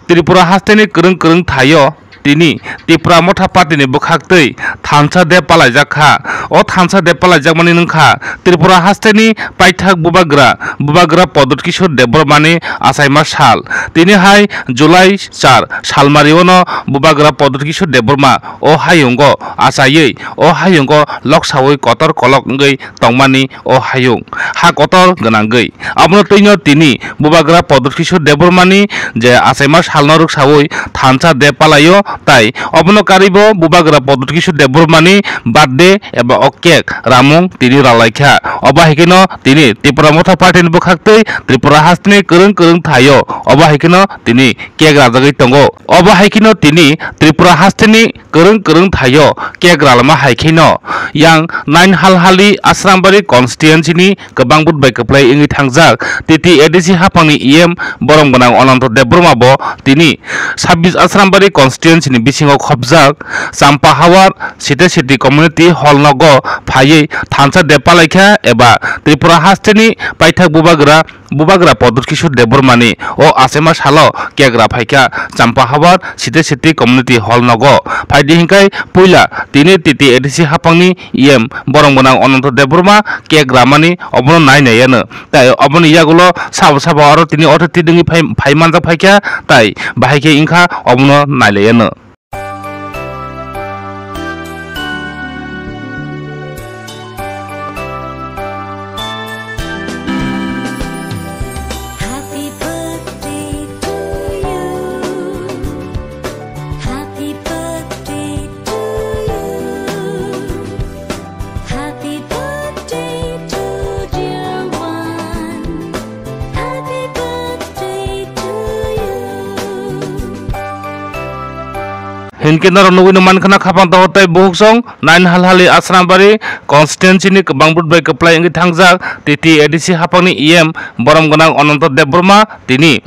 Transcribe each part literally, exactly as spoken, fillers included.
Tripura hasteni kwrwng kwrwng thaio tini Tipra Motha Party ni bwkhaktwi thansa de palaijak kha. O thansa de palaijakmani wngkha Tripura hasteni paithak bubagra, bubagra Pradyut Kishore Debbarmani achaima sal. Tini hai July char salmario no bubagra Pradyut Kishore Debbarma o hayungo achaiwi, o hayungo loksawi kotor kolok wngwi tongmani o hayung ha kotor gwnangwi. Abono twino tini bubagra Pradyut Kishore Debbarmani je achaima salno rwksawi thansa de palaio, tai obono karwibo bubagra Pradyut Kishore Debbarmani birthday eba o cake ramung tini ralaikha. Obo hai kheno tini Tipra Motha Party ni bwkhaktwi Tripura hasteni kwrwng kwrwng thaio obo hai kheno tini cake rajagwi tongo. Obo hai kheno tini Tripura hasteni kwrwng kwrwng thaio cake ralma hai kheno yang Nainhalhali Asrambari constituency ni kwbang vote bai kwplai wngwi thangjak T T A D C haphangni E M borom gwnang Ananto Debbarma bo tini sabbish Asrambari constituency ni bisingo khopjak Champahawar Site Siti Community Hall nogo phaiwi thansa de palaikha eba Tripura hasteni paithak bubagra, bubagra Pradyut Kishore Debbarmani o achaima salo cake ra phaikha Champahawar Site Siti Community Hall nogo. Phaidi hinkhai puila tini T T A D C haphangni E M borom gwnang Ananto Debbarma cake ramani obono nai nai yano. Tai oboni yagulo sabo sabo aro tini othe tidwngwi phai, phai manjak phaikha, tai bahai khe wngkha obono nai lai yano. Happy birthday to you. Happy birthday to you. Happy birthday to dear one. Happy birthday to you. Hinkhe norok nugwi no mankha na khapang taho tei buhuk song Nainhalhali Asrambari constituency ni kwbang vote bai kwplai wngwi thangjak T T A D C haphangni E M borom gwnang Ananto Debbarma tini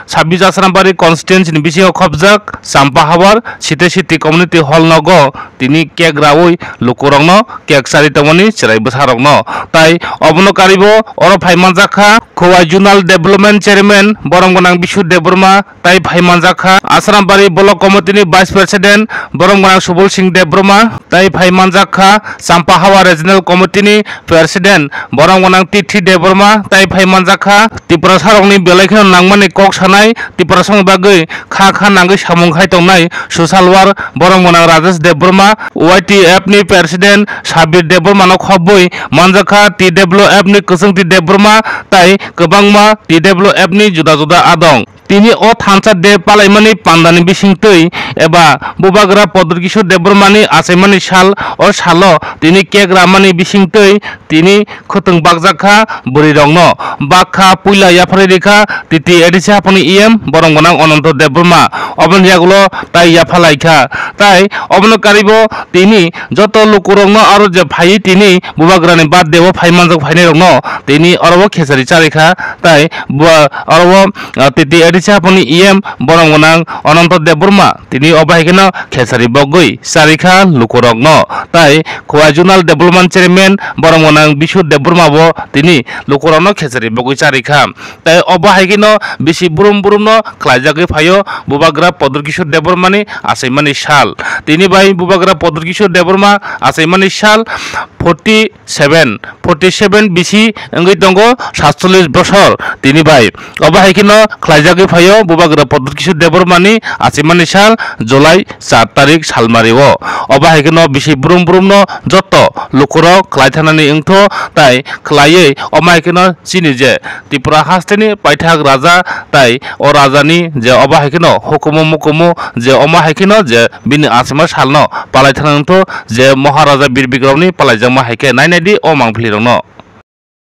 sabbish Asrambari constituency ni bisingo khopjak Champahawar Site Siti Community Hall nogo tini cake rawi lukurokno cake chari tongmani chwrai bwsarokno. Tai obono karwibo oro phai manjak kha Khowai Zonal Development Chairman borom gwnang Bishu Debbarma, tai phai manjak kha Asrambari Block Committee ni Vice President borom gwnang Subol Singh Debbarma, tai phai manjak kha Champahawa Regional Committee ni President borom gwnang Tithi Debbarma, tai phai manjak kha Tiprasarokni belai kheno nangmani kok sanai, Tiprasarokni bagwi kha kha nangwi samung khai tongnai social work borom gwnang Rajesh Debbarma, Y T F ni President Sabir Debbarma no khobwi manjak kha T W F ni Kwchwngti Debbarma tai kwbangma T W F ni juda juda adong. Tini o thansa de palaimani pandani bisingtwi eba bubagra Pradyut Kishore Debbarmani achaimani sal, o salo tini cake ramani bisingtwi tini khwtwng bakjak kha bwrwirokno. Bak kha puila yapharwi rikha T T A D C haphangni E M borom gwnang Ananto Debbarma, oboni yagulo tai yaphalai kha. Tai obono karwibo tini joto lukurokno aro je phaiwi tini bubagrani birthday o phai manjak phainairokno tini oro o khechari charwi kha. Tai bo oro o, ah, T T A D C haphangni E M borom gwnang Ananto Debbarma tini o bahai kheno khechari bogwi charwi kha lukurokno. Tai Khowai Zonal Development Chairman borom gwnang Bishu Debbarma bo tini lukurokno khechari bogwi charwi kha. Tai o bahai kheno bisi brum brumno khlaijagwi phaio bubagra Pradyut Kishore Debbarmani achaimani sal. Tini bai bubagra Pradyut Kishore Debbarma achaimani sal forty seven, forty seven bisi wngwi tongo, satchollish bosor tini bai. Obo hai kheno khlaijagwi phaio bubagra Pradyut Kishore Debbarmani achaimani sal July char tarik salmario. Obo hai kheno bisi brum brumno joto lukurok khlai thanani wngtho, tai khlaiwi omo hai kheno chini je Tripura hasteni paithak raja tai o rajani je obo hai kheno hukumu mukumu je omo hai kheno je bini achaima salno palai thana wngtho je Maharaja Bir Bikramni palaijakma hai khe nai nai di o mangpili rokno.